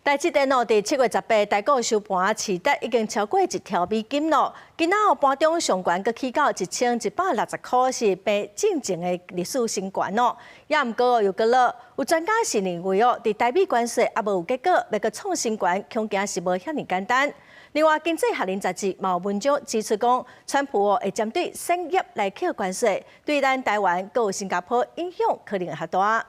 台積電哦，佇7月18，台股收盤市值已經超過1兆美金咯。今仔哦盤中上懸閣起到1160塊，是平進前的歷史新懸哦。也毋過又閣落，有專家是認為哦，佇台美關稅猶無有結果，欲閣創新懸，恐驚是無遐爾簡單。另外，經濟學人雜誌嘛有文章指出講，川普哦會針對產業來課關稅，對咱台灣閣有新加坡影響可能會較大。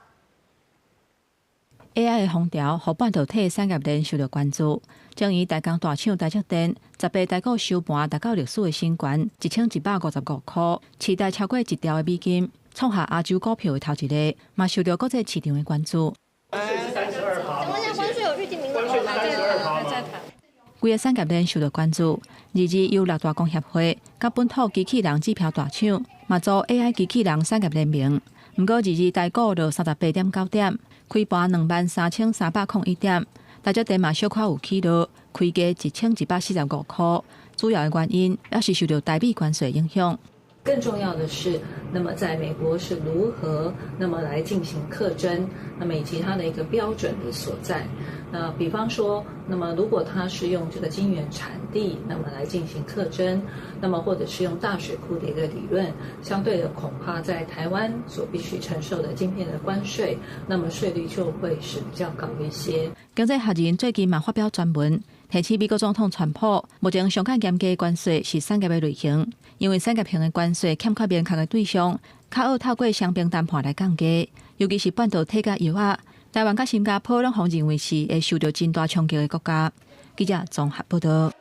AI 的風潮，予半導體產業鏈受著關注。正如代工大廠台積電，18台股收盤達到歷史的新高，1155塊，市值超過1兆的美金，創下亞洲股票的頭一个，嘛受著國際市場的關注。關稅有預定名額嗎？還在談。規个產業鏈受著關注，二二由六大工協會佮本土機器人指標大廠，嘛組 AI 機器人產業聯盟。毋過二二台股落38.9點，開盤23,301點，台積電嘛小可有起落，開低1145塊。主要的原因也是受著台美關稅影響。更重要的是，那麼在美國是如何那麼來進行課徵，那麼以及它的一個標準的所在。那比方說，那麼如果它是用這個晶圓產地，那麼來進行課徵，那麼或者是用大水庫的一個理論，相對的恐怕在台灣所必須承受的晶片的關稅，那麼稅率就會是比較高一些。經濟學人最近嘛發表專文，提醒美國總統川普，目前上較嚴格的關稅是產業的類型，因為產業型的關稅欠缺明確的對象，較好透過雙邊談判來降低，尤其是半導體佮藥仔，台灣佮新加坡攏予認為是會受著真大衝擊的國家。記者綜合報導。